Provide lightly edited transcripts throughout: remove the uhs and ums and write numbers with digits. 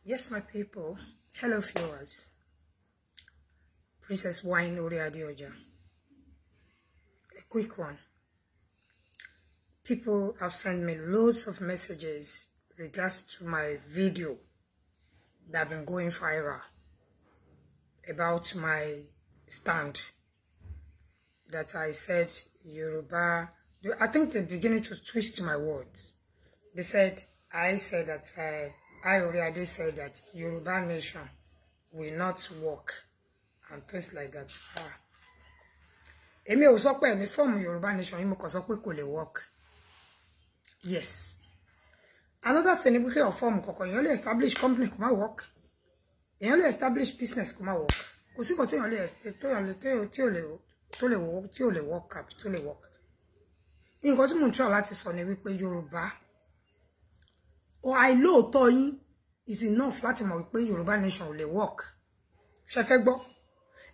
Yes, my people. Hello, viewers. Princess Wine Ori Adeoja. A quick one. People have sent me loads of messages regards to my video that have been going viral about my stand that I said Yoruba. I think they're beginning to twist my words. They said, I said that I already said that Yoruba nation will not work and things like that. Èmi ò sọ pé ní form Yoruba nation yìí, mo kàn sọ pé kò lè work. Yes. Another thing ni pé kéèyàn form kọ̀ọ̀kan, èèyàn lè establish company kò má work. Èèyàn lè establish business kò má work. Kò sí nǹkan tí èèyàn lè tí ò lè tó lè work tí ò lè work àbí tó lè work. Nǹkan tí mò ń try láti sọ ni wípé Yorùbá àìlóòótọ́ yín is enough láti mọ̀ wípé Yorùbá nation ò lè work. Ṣé fẹ́ gbọ́?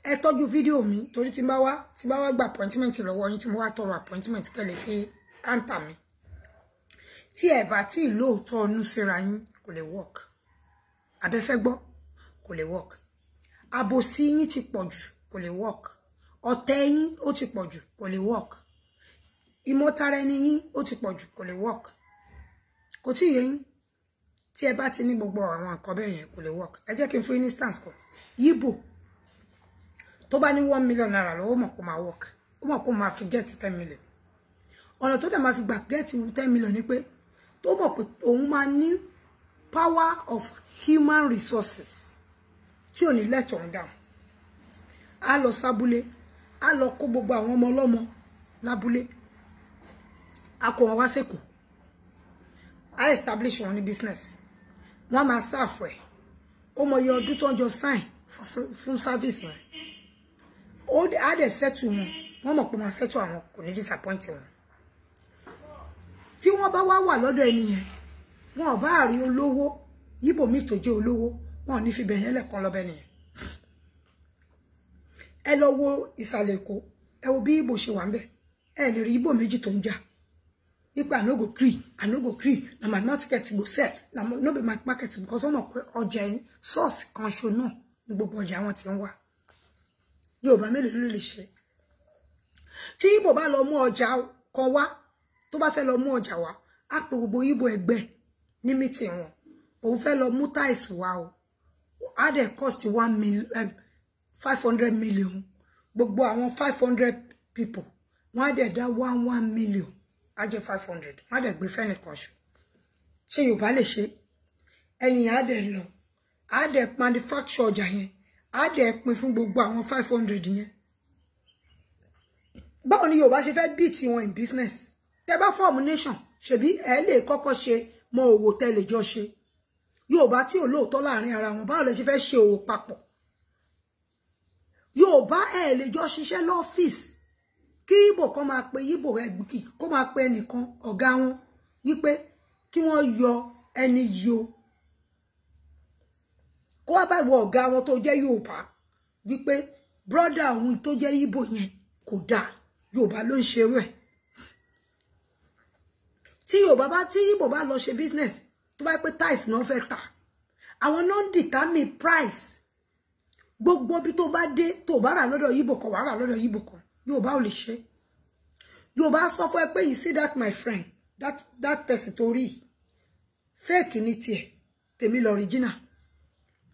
Ẹ tọ́jú fídíò mi torí tí bá wá gba appointment lọ́wọ́ yín, tí mo wá tọrọ appointment kẹ́ lè fi counter mi. Tí ẹ bá tí lóòótọ́ ọnú síra yín, kò lè work. Abẹ́fẹ́ gbọ́? Kò lè work. Àbòsí yín ti pọ̀ jù, kò lè work. Ọ̀tẹ̀ yín ó ti pọ̀ jù, kò lè work. Ìmọ̀tara ẹni yín ó ti pọ̀ jù, kò lè work. Kò tí ì yé yín. Tí ẹ bá ti ní gbogbo àwọn nǹkan bẹ́ẹ̀ yẹn, kò lè work. Ẹ jẹ́ kí n fún yín instance kan. Yíbò tó bá ní ₦1 million lọ́wọ́, ó mọ̀ kó máa work, ó mọ̀ kó máa fi get 10 million. Ọ̀nà tó dẹ̀ máa fi gbà get 10 million ni pé tó mọ̀ pé òun máa ní power of human resources tí ò ní let òun down. Á lọ sábúlé, á lọ kó gbogbo àwọn ọmọ ọlọ́mọ lábúlé, á kó wọn wá sẹ́kọ̀ọ́, á establish wọn ní business, wọ́n máa serve ẹ̀. Ó mọ iye ọdún tó ń jọ sign fún service yẹn, ó á dẹ̀ settle wọn. Wọ́n mọ̀ pé máa settle àwọn, kò ní disappoint wọn. Tí wọ́n bá wá wà lọ́dọ̀ ẹni yẹn, wọn ò bá rí olówó yíbò míì tó jẹ́ olówó, wọn ò ní fi bẹ̀yẹn lẹ́ẹ̀kan lọ́bẹ̀ nìyẹn. Ẹ lọ wo ìsàlẹ̀ Èkó, ẹ wo bí Ìgbò ṣe wà ń bẹ̀. Ẹ lè rí Ìgbò méjì tó ń jà wípé "I no go gree, I no go gree, na my market go sell, na no be my market," because wọ́n mọ̀ pé ọjà source kan ṣo náà ní gbogbo ọjà wọn ti ń wá. Yorùbá mélòó ló lè ṣe? Tí Ìgbò bá lọ mú ọjà kan wá, tó bá fẹ́ lọ mú ọjà wá, á pe gbogbo Ìgbò ẹgbẹ́ ní meeting wọn. Òun fẹ́ lọ mú tiles wá o, á dẹ̀ cost 1 million, 500 million. Gbogbo àwọn 500 people, wọ́n á dẹ̀ dá one one million, á jẹ́ 500. Wọ́n á dẹ̀ gbé fẹ́nìkan ṣo. Ṣé Yorùbá lè ṣe? Ẹnìyàn á dẹ̀ lọ, á dẹ̀ manufacture ọjà yẹn, á dẹ̀ pín fún gbogbo àwọn 500 yẹn. Báwo ni Yorùbá ṣe fẹ́ beat wọn in business? Tẹ́ bá form nation, ṣebí ẹ lè kọ́kọ́ ṣe mọ òwò tẹ́ lè jọ ṣe. Yorùbá tí ò lóòótọ́ láàrin ara wọn, báwo lẹ ṣe fẹ́ ṣe òwò papọ̀? Yorùbá, ẹ lè jọ ṣiṣẹ́ lọ́fíìsì kí Ìgbò kan máa pe Ìgbò, kó máa pe ẹnìkan ọ̀gá wọn wípé kí wọ́n yọ ẹni yìí o, kó wá bá ìwọ ọ̀gá wọn tó jẹ́ Yorùbá wípé brother òun tó jẹ́ Ìgbò yẹn kò dáa. Yorùbá ló ń ṣerú ẹ̀. Tí Yorùbá bá, tí Ìgbò bá lọ ṣe business, tó bá pé tiles náà fẹ́ tà, àwọn náà ń determine price. Gbogbo bí tó bá dé, tó bá rà lọ́dọ̀ Ìgbò kan, wàá rà lọ́dọ̀ Ìgbò kan. Yorùbá ò lè ṣe. Yorùbá sọ fún ẹ pé, "You see that my friend, that person tó rí, fake ní tiẹ̀, tèmi lọ original.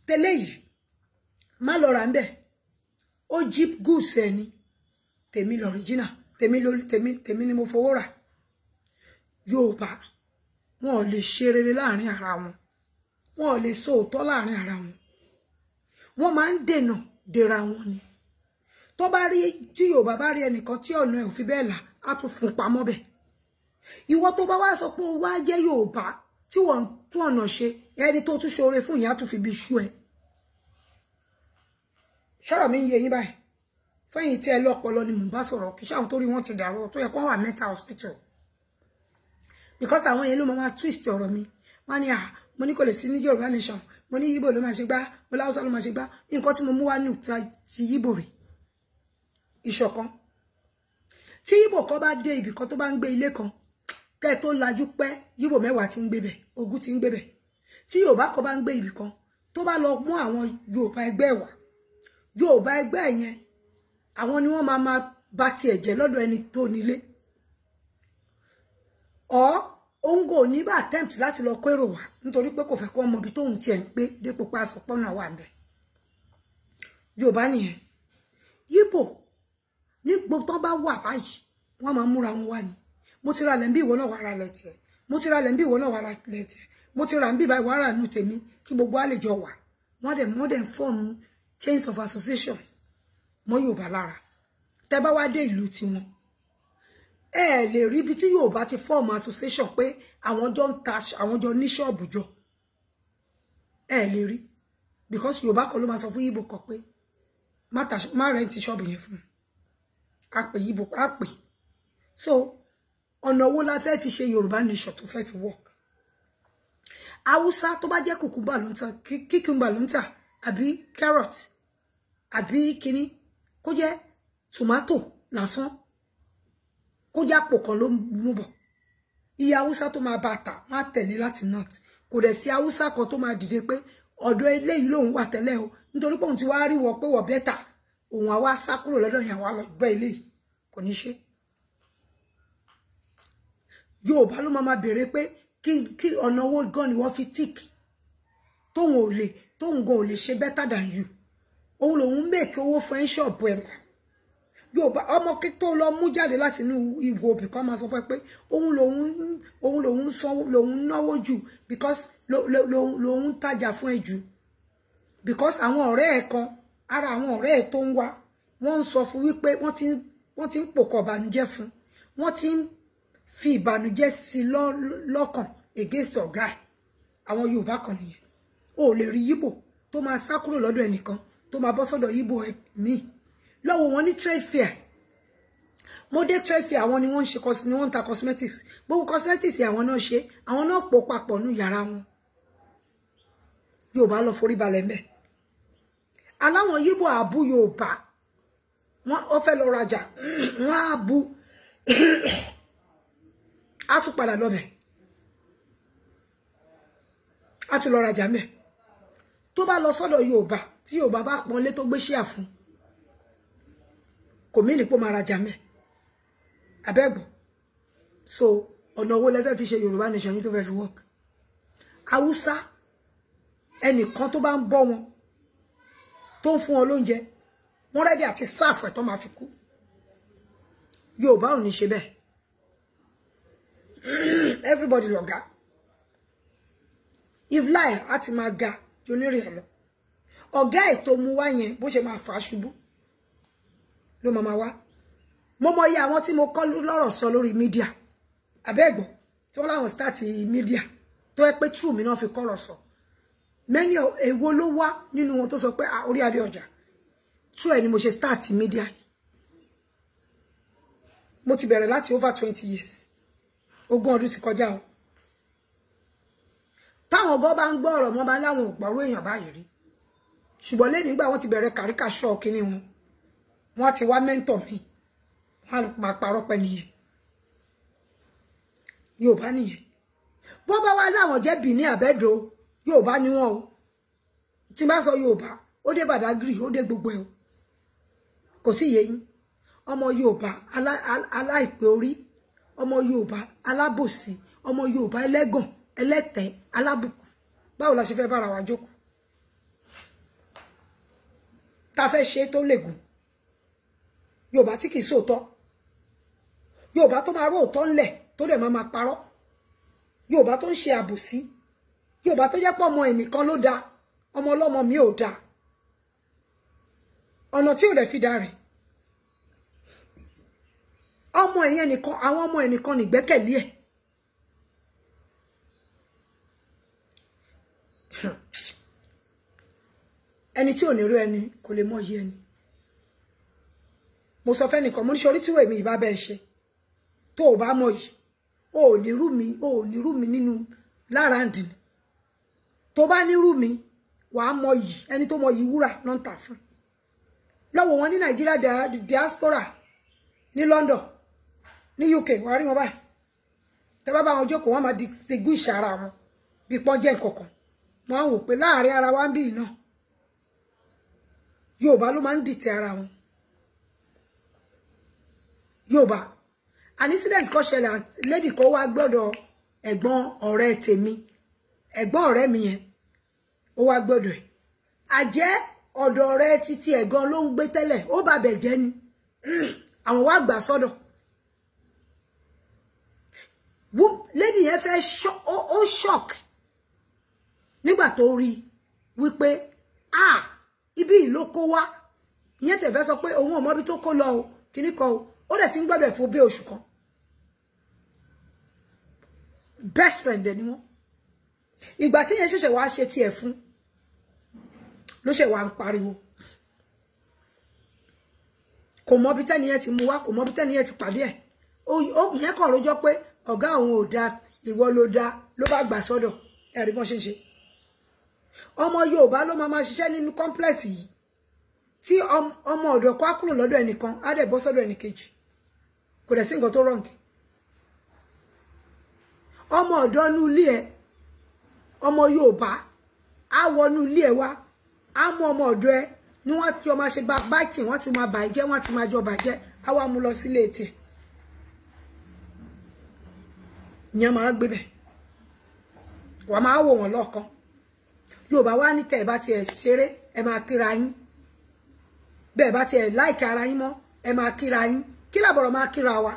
Tẹ́lẹ̀ yìí má lọ rà ń bẹ̀, ó cheap goods ẹ ni. Tèmi lọ original, tèmi ló tèmi, tèmi ni mo fowó rà." Yorùbá, wọn ò lè ṣe rere láàrin ara wọn, wọn ò lè sọ òótọ́ láàrin ara wọn. Wọn máa ń dènà dèrà wọn ni. Tó bá rí, tí Yorùbá bá rí ẹnìkan tí ọ̀nà ẹ̀ ò fi bẹ́ẹ̀ là, á tún fún pamọ́ bẹ̀. Ìwọ tó bá wá sọ pé o wá jẹ́ Yorùbá tí wọ́n ń tún ọ̀nà ṣe, ẹni tó tún ṣoore fún ìyá tún fi bí ṣú ẹ. Ṣọ́rọ̀ mi ń yé yín báyìí? Fẹ́yìn tí ẹ lọ́pọlọ ni mò ń bá sọ̀rọ̀, kì í ṣe àwọn tó rí wọn ti dàrú tó yẹ kó wà mental hospital, because àwọn yẹn ló máa twist ọ̀rọ̀ mi. Wọ́n ní à mo ní kò lè sí ní Yorùbá nation, mo ní Yíbò ló máa ṣe gbá, mo láwùsá ló máa ṣe gbá. Nǹkan tí mo mú wá ní ti Yíbò rè ìṣọ̀kan. Tí Yíbò kan bá dé ibì kan, tó bá ń gbé ilé kan, kẹ́ tó lajú pẹ́, Yíbò 10 ti ń gbé bẹ̀, 20 ti ń gbé bẹ̀. Tí Yorùbá kan bá ń gbé ibì kan Tó bá lọ mú àwọn Yorùbá ẹgbẹ́ wá, Yorùbá ẹgbẹ́ yẹn àwọn ni wọ́n máa máa bá tiẹ̀ jẹ́ lọ́dọ̀ ẹni tó nílé. Ọ̀ òun kò ní bá attempt láti lọ kó èrò wá nítorí pé kò fẹ́ kó mọ ibi tóun tiẹ̀ ń gbé dépò pé aṣọ pọ́nà wà ń bẹ̀. Yorùbá nìyẹn. Yíbò ní gbogbo tán bá wà báyìí wọ́n máa múra wọn wá ni. Mo ti ra lẹ̀ ń bí, ìwọ náà wà ra lẹ̀ tiẹ̀. Mo ti ra lẹ̀ ń bí, ìwọ náà wà ra lẹ̀ tiẹ̀. Mo ti ra ń bí báyìí, wàá rà nù tèmi kí gbogbo á lè jọ wà. Wọ́n dẹ̀ form chains of associations mọ́ Yorùbá lára. Tẹ́ bá wá dé ìlú tiwọn, ẹ lè rí ibi tí Yorùbá ti form association pé àwọn jọ ń ta, àwọn jọ ní ṣọ́ọ̀bù jọ. Ẹ lè rí, because Yorùbá kan ló máa sọ fún Yíbò kan pé má rẹ́ǹtì ṣọ́ọ̀bù yẹn fún un. A pè Yíbò, a pè. So ọ̀nà wo la fẹ́ fi ṣe Yorùbá nation tó fẹ́ fi work? Haúsá tó bá jẹ́ kùkúmbà ló ń tà, kíkúmbà ló ń tà, àbí carrot, àbí kíní, kó jẹ́ tomato lásán, kó jẹ́ àpò kan ló ń mú bọ̀. Iye Haúsá tó máa bá tà wọ́n á tẹ̀lé láti north. Kò dẹ̀ sí Haúsá kan tó máa dìde pé ọ̀dọ̀ eléyìí lòun wà tẹ́lẹ̀ o, nítorí pé òun ti wá rí wọ pé wọ́n bẹ́tà, òun àwa sá kúrò lọ́dọ̀ yẹn, àwa lọ gbẹ́ eléyìí. Kò ní ṣe. Yorùbá ló máa béèrè pé kí ọ̀nà owó gan ni wọ́n fi tíìkì tóun ò lè, tóun gan ò lè ṣe better than you. Òun lòun make owó fún ẹ́ ṣọ̀bù ẹ̀ là. Yorùbá ọmọ kí tó lọ mú jáde láti inú ìwò òbí kan máa sọ fún ẹ pé òun lòun sanwó, lòun náwó jù, because lòun tajà fún ẹ jù, because àwọn ọ̀rẹ́ ẹ̀ kan, ara àwọn ọ̀rẹ́ ẹ̀ tó ń wá, wọ́n ń sọ fún wípé wọ́n ti ń pòkọ̀ ìbànújẹ́ fún, wọ́n ti ń fi ìbànújẹ́ sí lọ́kàn against ọ̀gá ẹ̀. Àwọn Yorùbá kan nìyẹn. O lè rí Yíbò tó máa sá kúrò lọ́dọ̀ ẹnìkan tó máa bọ́ sọ́dọ̀ Yíbò míì. Lọ́wọ́ wọn ní trade fair. Mo dé trade fair, àwọn ni wọ́n ń ṣe, ni wọ́n ń ta cosmetics. Gbogbo cosmetics àwọn náà ṣe, àwọn náà pò papọ̀ nú yàrá wọn. Yorùbá lọ forí balẹ̀ mẹ́. Aláwọn Yíbò àbú Yorùbá, wọ́n ó fẹ́ lọ rajà, wọ́n á bu, á tún padà lọ bẹ̀, á tún lọ rajà mẹ́. Tó bá lọ sọ́dọ̀ Yorùbá, tí Yorùbá bá pọ́nlé tó gbé ṣíà fún, kò mí ní pé ó máa rajà mẹ́. Abẹ́gbọ̀n. So ọ̀nà owó lẹ́fẹ́ fi ṣe Yorùbá nation yìí tó fẹ́ fi work? Haúsá ẹnìkan tó bá ń bọ́ wọn, tó ń fún wọn lóúnjẹ, wọ́n ready àti serve ẹ̀ tó máa fi kú. Yorùbá ò ní ṣe bẹ́ẹ̀. Everybody lọ̀gá. If lie, á ti máa ga ju onírè ẹ̀ lọ. Ọ̀gá ẹ̀ tó mú wá yẹn, bó ṣe máa fà á ṣubú ló máa máa wá. Mo mọ iye àwọn tí mo kọ́ lọ́rọ̀ sọ lórí media, àbẹ́ẹ̀gbọ́n, tí wọ́n láwọn start media tó yẹ pé true mi náà fi kọ́rọ̀ sọ. Many, èwo ló wá nínú wọn tó sọ pé orí adé ọjà true ẹ̀ ni mo ṣe start media? Mo ti bẹ̀rẹ̀ láti over 20 years, 20 ọdún ti kọjá o. Táwọn ọgọ́ bá ń gbọ́ ọ̀rọ̀ wọn, bá láwọn ò gbọ́rọ̀ èèyàn báyìí rí. Ṣùgbọ́n lẹ́nu ìgbà wọ́n ti bẹ̀rẹ̀ kàríkà ṣọ́ọ̀ kínní wọn, wọ́n ti wá mentor mi, wọ́n á máa parọ́ pẹ́ nìyẹn. Yorùbá nìyẹn. Bó bá wá láwọn jẹ́ Benin àbẹ́dọ̀, Yorùbá ni wọ́n o. Tí bá sọ Yorùbá, ó dé Badagry, ó dé gbogbo ẹ̀ o. Kò sí yé yín. Ọmọ Yorùbá aláìpé orí, ọmọ Yorùbá alábòsí, ọmọ Yorùbá ẹlẹ́gàn, ẹlẹ́tẹ̀ẹ́, alábùkù. Báwo la ṣe fẹ́ bára wa jókòó ta fẹ́ ṣe tó lè gùn? Yorùbá tí kìí sóòótọ́, Yorùbá tó máa róòótọ́ ńlẹ̀ tó dẹ̀ máa máa parọ́, Yorùbá tó ń ṣe àbòsí, Yorùbá tó jẹ́ pé ọmọ ẹnìkan ló dáa, ọmọ ọlọ́mọ mi ò dáa, ọ̀nà tí ò dẹ̀ fi dáa rẹ̀, ọmọ ẹ̀yẹn nìkan, àwọn ọmọ ẹnìkan nìgbẹ́kẹ̀lé ẹ̀. Ẹni tí ò ní rí ẹni kò lè mọyì ẹni. Mo sọ fẹ́nìkan, mo ní sọrí tí wèmí ìbá bẹ́ẹ̀ ṣe tó o bá mọ̀ yìí, o ò ní rú mi, o ò ní rú mi nínú lára ǹdì ni. Tó bá ní rú mi, wàá mọ yìí. Ẹni tó mọ yìí, wúrà náà ń tà fún lọ́wọ́ wọn ní Nàìjíríà diaspora, ní London, ní UK. Wàá rí wọn báyìí, tẹ́ bá bá wọn jókòó, wọn máa distinguish ara wọn bí pọ́n jẹ́ nǹkan kan. Mo á wò pé láàrin ara wa ń bí iná, Yorùbá ló máa ń dìtẹ̀ ara wọn. Yorùbá, an incident kan ṣẹlẹ̀, lady kan wá gbọ́dọ̀ ẹ̀gbọ́n ọ̀rẹ́ tèmi, ẹ̀gbọ́n ọ̀rẹ́ mi yẹn, ó wá gbọ́dọ̀ ẹ̀. Àjẹ́ ọ̀dọ̀ ọ̀rẹ́ títí ẹ̀gan ló ń gbé tẹ́lẹ̀, ó bà bẹ̀ jẹ́ ni. Àwọn wá gbà sọ́dọ̀. Lady yẹn fẹ́ ó shock nígbà tó rí wípé ah, ibi yìí ló kó wá. Ìyẹn tẹ̀ fẹ́ sọ pé òun ò mọ ibi tó kó lọ o, kíní kan o, ó dẹ̀ ti ń gbọ́dọ̀ fún bí oṣù kan. Best friend ẹ̀ ni wọ́n. Ìgbà tí yẹn ṣẹ̀ṣẹ̀ wá ṣe tiẹ̀ fún ló ṣe wá ń pariwo. Kò mọ bí tẹ́ni yẹn ti mú wá, kò mọ bí tẹ́ni yẹn ti pàdé ẹ̀. Ìyẹn kàn rojọ́ pé ọ̀gá òun ò dáa, ìwọ ló dáa, ló bá gbà sọ́dọ̀. Ẹ̀rí bọ́n ṣe ń ṣe. Ọmọ Yorùbá ló máa máa ṣiṣẹ́ nínú complex yìí. Tí ọmọ ọ̀dọ̀ kó á kúrò lọ́dọ̀ ẹnìkan, á dẹ̀ bọ́ sọ́dọ̀ ẹnìkejì. Kò dẹ̀ sí nǹkan tó wrong. Ọmọ ọ̀dọ̀ inú ilé ẹ, ọmọ Yorùbá á wọnú ilé ẹ wá, á mú ọmọ ọ̀dọ̀ ẹ ni wọ́n ti máa ṣe backbiting, wọ́n ti máa bàjẹ́, wọ́n ti máa jọ bàjẹ́, á wá mú lọ sílé tiẹ̀. Ìyẹn máa gbé bẹ̀. Wà máa wò wọ́n lọ́ọ̀kan. Yorùbá wá ní tẹ́ ẹ bá tiẹ̀ ṣeré, ẹ máa kíra yín. Bẹ́ẹ̀ bá tiẹ̀ láìka ara yín mọ́, ẹ máa kíra yín. Kí làbọ̀rọ̀ máa kíra wa?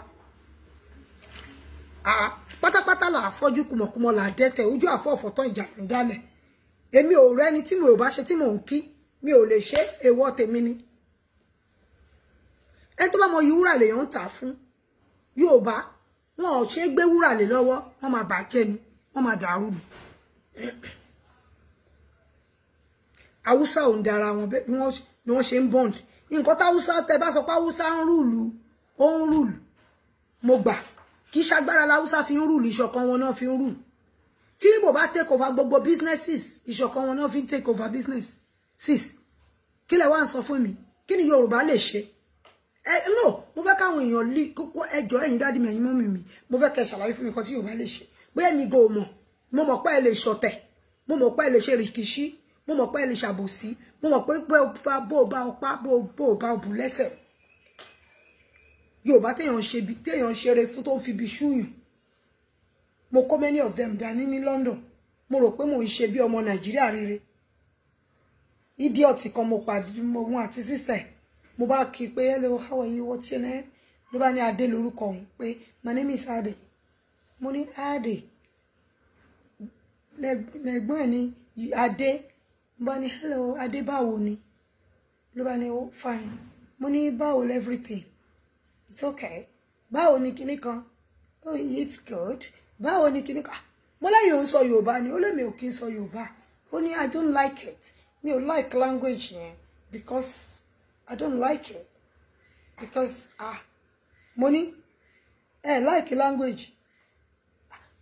Àá, pátápátá là fọ́jú, kùmọ̀kùmọ̀ là dẹ́tẹ̀, ojú àfọ̀fọ̀ tán ìjà ń dálẹ̀. Èmi ò rẹ́ni tí mi ò bá ṣe tí mò ń kí, mi ò lè ṣe, èèwọ̀ tèmi ni. Ẹni tó bá mọ wúrà lèèyàn ń tà fún. Yorùbá, wọn ò ṣe é gbé wúrà lé lọ́wọ́, wọ́n máa bàjẹ́ ni, wọ́n máa dàrú ni. Haúsá ò ń dara wọn bí wọ́n ṣe ń bond. Nǹkan táwúsá tẹ bá sọ pé Haúsá ń rúùlù, ó ń rúùlù, mo gbà. Kì í ṣagbára láwúsá fi ń rúùlù, ìṣọ̀kan wọn náà fi ń rúùlù. Tí Ìgbò bá take over gbogbo businesses, ìṣọ̀kan wọn náà fi ń take over business. Sis, kí lẹ wá ń sọ fún mi? Kí ni Yorùbá lè ṣe? Ẹ no, mo fẹ́ káwọn èèyàn lè kókó ẹjọ́ ẹ̀yin daddy mi, ẹ̀yin mummy mi. Mo fẹ́ kẹ́ ṣàlàyé fún mi nǹkan tí Yorùbá lè ṣe. Bóyá mi go mọ̀, mo mọ̀ pé ẹ lè ṣọ̀tẹ̀, mo mọ̀ pé ẹ lè ṣe rìkíṣí, mo mọ̀ pé ẹ lè ṣàbòsí, mo mọ̀ pé bó bá ọpá, bó bá ọbù lẹ́sẹ̀. Yorùbá téèyàn ṣe bí téèyàn ṣeré fún tó ń fi bí ṣúyàn. Mo kó many of them dání ní London. Mo rò pé mò ń ṣe bí ọmọ Nàìjíríà rere. Idiot kan mo pàdé, mo wọn àti sister. Mo bá kí pé hello, how are you, what's your name? Ló bá ní Adé lórúkọ òun, pé my name is Ade. Mo ní Ade. Lẹ́gbọ́n ẹ̀ ní Adé. Mo bá ní hello Adé, báwo ni? Ló bá ní oh fine. Mo ní báwo everything? It's okay. Báwo ni kinní kan? Oh, it's good. Báwo ni kinní kan? Mo lẹ́yìn òun sọ Yorùbá ni, ó lèmi ò kí ń sọ Yorùbá. Ó ní I don't like it. Mi ò like language yẹn because I don't like it. Because ah, mo ní ẹ like language.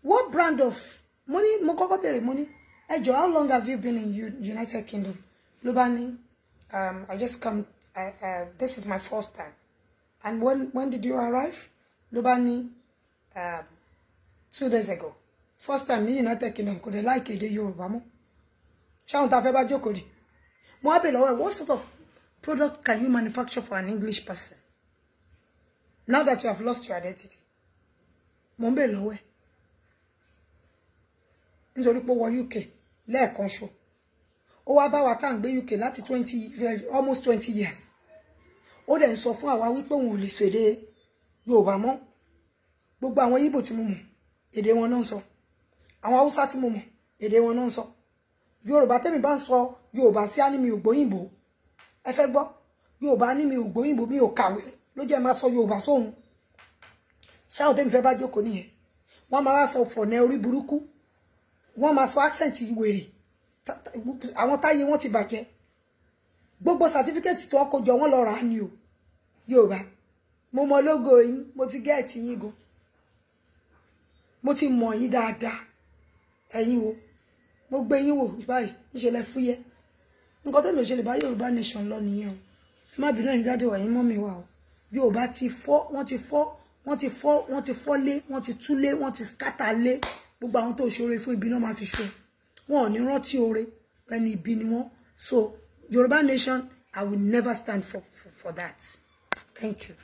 What brand of mo ní, mo kọ́kọ́ béèrè, mo ní ẹ jọ̀ọ́, how long have you been in United Kingdom? Ló bá ní I just come, this is my first time. And when did you arrive? Ló bá ní 2 days ago. First time ní United Kingdom, kò dé like èdè Yorùbá mọ́. Ṣáwọn tá a fẹ́ bá jókòó di. Mo wá béèrè lọ́wọ́ ẹ̀, what sort of product can you manufacture for an English person now that you have lost your identity? Mo ń béèrè lọ́wọ́ ẹ̀. Nítorí pé ó wọ UK lẹ́ẹ̀kan ṣo. Ó wá bá wa tá à ń gbé UK láti almost 20 years. Ó dẹ̀ ń sọ fún àwa wípé òun ò lè ṣèdè Yorùbá mọ́. Gbogbo àwọn Ìgbò tí mo mọ̀, èdè wọn náà ń sọ. Àwọn Haúsá tí mo mọ̀, èdè wọn náà ń sọ. Yorùbá tẹ́mi bá ń sọ Yorùbá sí á ní mi ò gbóyìnbó. Ẹ fẹ́ gbọ́, Yorùbá ní mi ò gbóyìnbó, mi ò kàwé, ló jẹ́ máa sọ Yorùbá sóhun. Ṣáwọn tẹ́mi fẹ́ bá jókòó nìyẹn. Wọ́n máa wá sọ fọ̀nẹ́ orí burúkú. Wọ́n máa sọ accent wèrè. Àwọn táyé wọn ti bàjẹ́. Gbogbo certificate tí wọ́n kó jọ wọ́n lọ rà á ni o. Yorùbá, mo mọ lógo yín, mo ti gẹ́ẹ̀tì yín gan. Mo ti mọ̀ yín dáadáa. Ẹ̀yin wo, mo gbé yín wò báyìí, níṣẹ́ lẹ fúyẹ́. Nǹkan tẹ́mi ò ṣe lè bá Yorùbá nation lọ nìyẹn o. Ẹ má bínú ẹ̀yin daddy wa, yín mummy wa o. Yorùbá ti fọ́, wọ́n ti fọ́, wọ́n ti fọ́, wọ́n ti fọ́lé, wọ́n ti túlé, wọ́n ti scatter lé. Gbogbo àwọn tó ṣoore fún ibi náà máa fi ṣe. Wọn ò ní rántí oore, ẹni ibi ni wọ́n. So Yorùbá nation, I will never stand for that. Thank you.